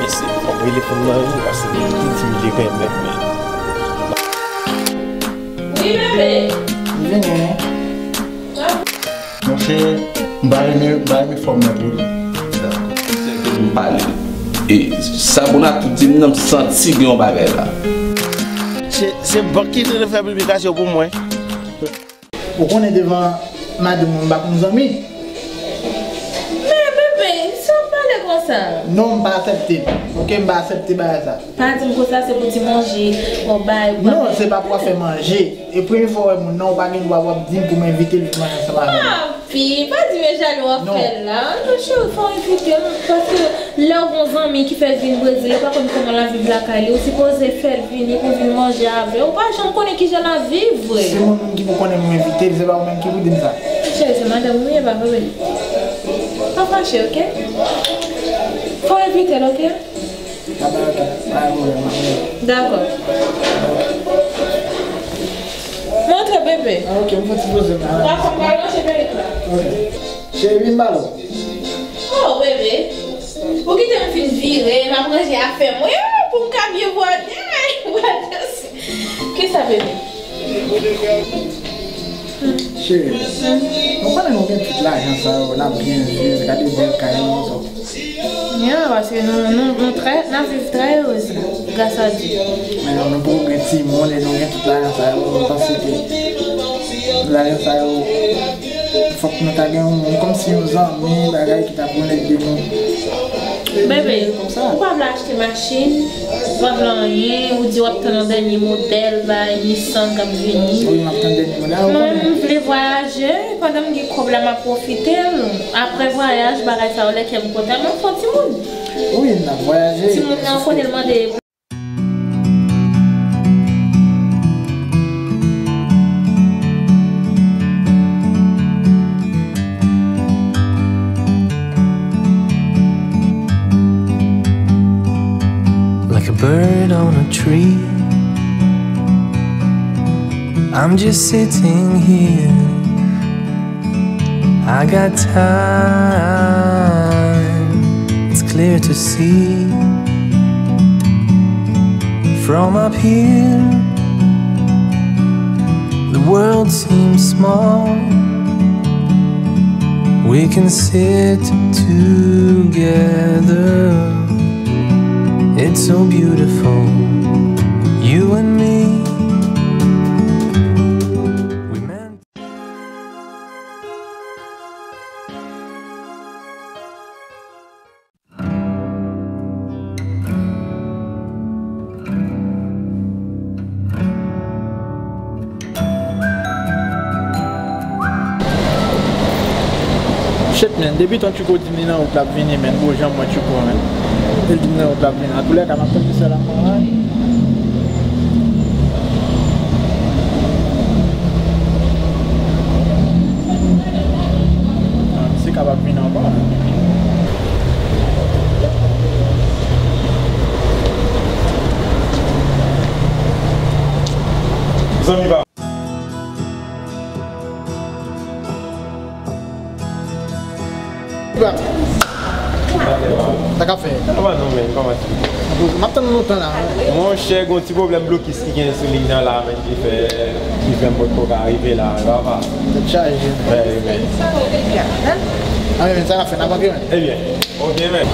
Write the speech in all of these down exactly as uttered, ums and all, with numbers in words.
Se fò m rele fanm nan wi, paske li te di m li renmen mwen. Wi, bebe. Vini. Monchè, m pa renmen, m pa renmen fòm nan twòp. Dakò. M pale. E sa Bonatou di m nan, m santi gen yon bagay la. Se, se bank ki te fè piblikasyon pou mwen. Ou konnen devan madanm mwen m pa konn zanmi. Men, bebe, sa w pale konsa? Non, m pa aksepte. Oke, m pa aksepte bagay sa. Pa di m konsa, se pou ti manje, w bay, w bay. Non, se pa pou afè manje. E premye fwa w wè moun nan, ou pa gen dwa w ap di m pou m envite l vin manje ansanm avè m. Papi, pa di m e jalou w ap fè l la. Non, cheri, fò w envite l, paske lè w gon zanmi ki fè l vin Brezil, ou pa konn kòman l ap viv lakay li, ou sipoze fè l vini pou vin manje avè w. Ou pa janm konnen kijan l ap viv vre. Se mwen menm ki pou konnen m envite l, se pa ou menm ki pou di m sa. Cheri, se madanm ou ye, pa vre? Pa fache, oke? Fò w envite l, oke? Dakò. Montre, bebe. Ah, ok, m fè ti poze m la. Dakò, m pral ranje perik la. Ok. Cheri, vin ba lò. Oh, bebe. Ou kite m fin vire, m ap ranje afè m wi, pou m ka byen bwate. Kisa, bebe? Cheri, nou konnen nou gen tout lajan sa yo, n ap byen viv, gade bèl kay nou, so. Ya, paske nou, nou, nou trè, n ap viv trè erez la, gras a Dye. Men nou, nou poko gen timoun e nou gen tout lajan sa yo, nou panse ke lajan sa yo, fòk nou ta gen yon moun kòmsi yon zanmi, bagay ki ta pran lèt de nou. Bebe, ou pa vle achte machin, ou pa vle anyen, ou di w ap tann yon dènye modèl, bay Nissan k ap vini. Wi, m ap tann dènye modèl. Mwen menm, m vle vwayaje, pandan m gen kòb la, m ap pwofite l. Apre vwayaj, bagay sa yo, lè kè m kontan, m ap fè yon timoun. Wi, n ap vwayaje. Timoun nan, kote l mande. Like a bird on a tree, I'm just sitting here. I got time, it's clear to see. From up here, the world seems small. We can sit together. It's so beautiful, you and me. We meant Shit, man, depi tan Tchouko di m li nan wout l ap vini, man, bon, jan m wè Tchouko, man. Li di m nan wout l ap vini. Antoulèka, m ap tann misye la, man. Ah, misye kapab vin anba. Zanmi pa. Sa k ap fè? Kòman nou menm? Kòman se? M ap tann lontan la. Monchè, gon ti pwoblèm blokis ki gen sou liy nan la, men, ki fè, ki fè m potko ka rive la, papa. Tèt chaje. Bèl, men. A, men, sa k ap fè? N ap antre, men. Ebyen, oke, men.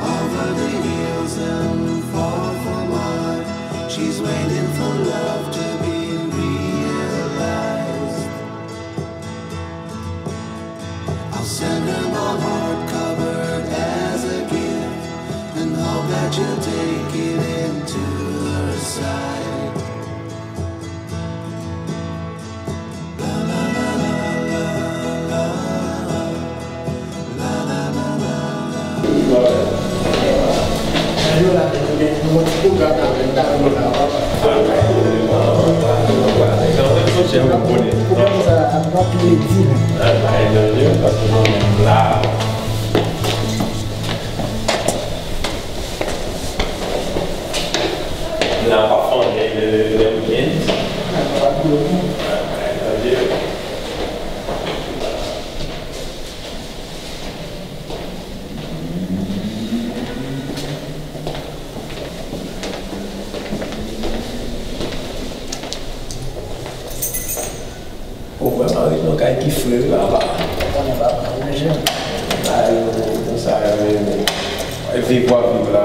Over the hills and far from hard, she's waiting for love to be realized. I'll send her my heart covered as a gift and hope that you'll take it into her side. Bon, ti pwogram la, men ta vin la, papa. Pwogram sa a, m ap ledi, men. La pa fè anyen le, le weekend. Ou vrèman ret nan kay ki fre wi papa. Ou konnen papa, wi mesye. Ay, yo, yo, sa yo, yo, yo. Viv w ap viv la.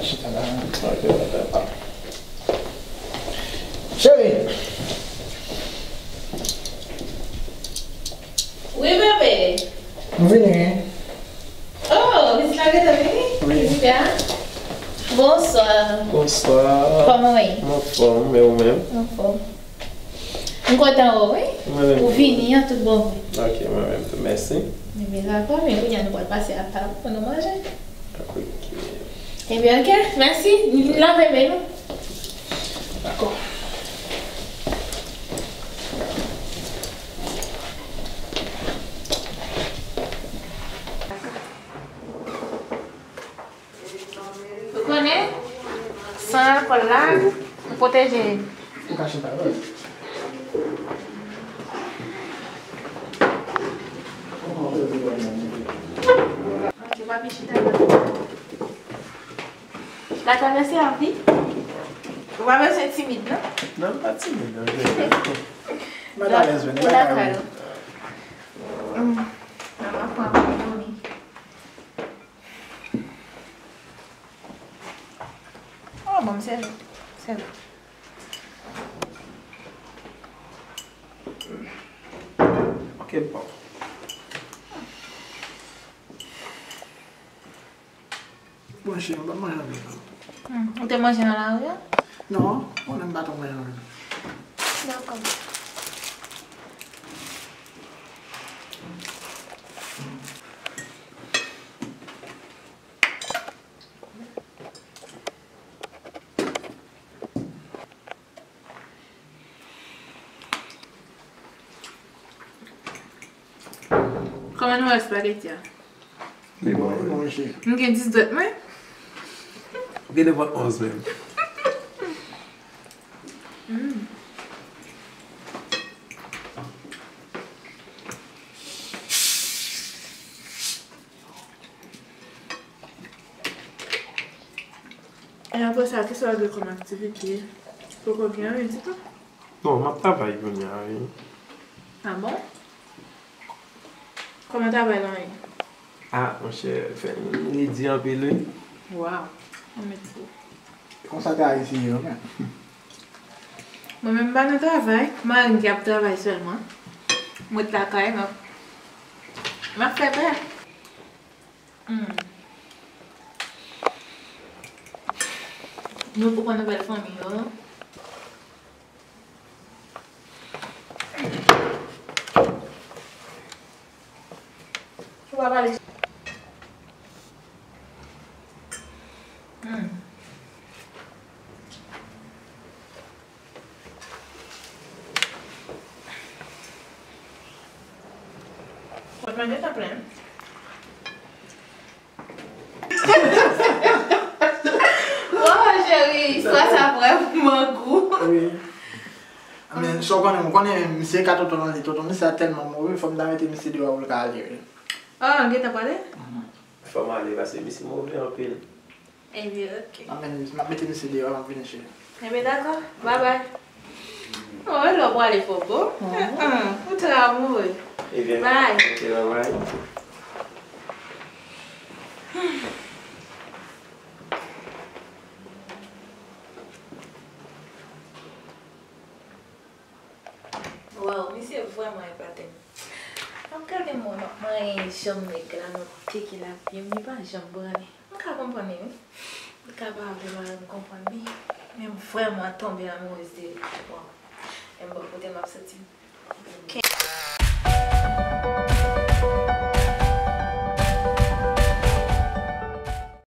Chita la. Ok, papa. Cheri. Wi, bebe. M vini, wi. Oh, pitit la gentan vini? Wi. Vizitè a? Bonswa. Bonswa. Kòman w ye? M anfòm, e ou menm? M anfòm. M kontan wè w, wi. Mwen menm tou. Ou vini an tout bon vre. Ok, mwen menm tou. Mèsi. Ebyen, dakò, men kounye a nou pral pase a tab pou nou manje. Ok. Ebyen, ok, mèsi. N lave men nou. Dakò. Ou konnen, san alkòl la, m pwoteje. Ou ka chita la. Ok, papi, chita la. La travèse ap di. Ou pa bezwen timid, non? Non, m pa timid, non. Mwen alèz, men, mwen alèz. Mm. Mama pran pou dòmi. Oh, bon, m sèvi. Sèvi. Ok, bon. Bon, cheri, m pa manje anpil, non. Hmm, ou te manje nan lari a? Non, mwen menm m pa twò manje anpil. Dakò. Kòman nou wè espageti a? Li bon, li bon, mesye. M gen dis dwèt mwen. Ou gen nenpòt onz menm. Mm. E apre sa, kisa w gen kòm aktivite? Poko gen anyen ditou? Non, m ap travay kounye a, wi. Ah bon? Kòman travay lan ye? Ah, monchè, fè m redi anpil, wi. Waw, anmèt fou. Konsa te Ayiti ye, wi, men. Mwen menm m pa nan travay, mari m ki ap travay sèlman. M ret lakay, m ap, m ap fè pè. Hmm. Nou poko nan bèl fanmi yo. Ou pa pale. Hmm. Pòt mwen gentan plen. Oh, cheri, istwa sa vrèman gou. Wi. Men, sa w konnen, ou konnen misye ka tonton nan li. Tonton misye a tèlman move, fò m ta mete misye deyò pou l ka ale, wi. Oh, l gentan prale? Mhm. Fò m ale, paske misye move anpil. Ebyen, ok. M ap mete, m ap mete misye deyò, m ap vini, cheri. Ebyen, dakò. Babay. Oh, lè w prale fò bon. Mhm. Ah, ah, ou trè amoure. Ebyen, bye. Ok, babay. Waw, misye vrèman epaten m. M ap gade mwen, m ap manyen janm nèg la, m ap teke lapye m, li pa janm branle. M ka konprann li, wi. Li ka pale mal, m konprann li. Men m vrèman tonbe amourez de li. Waw. M bon, kote m ap soti.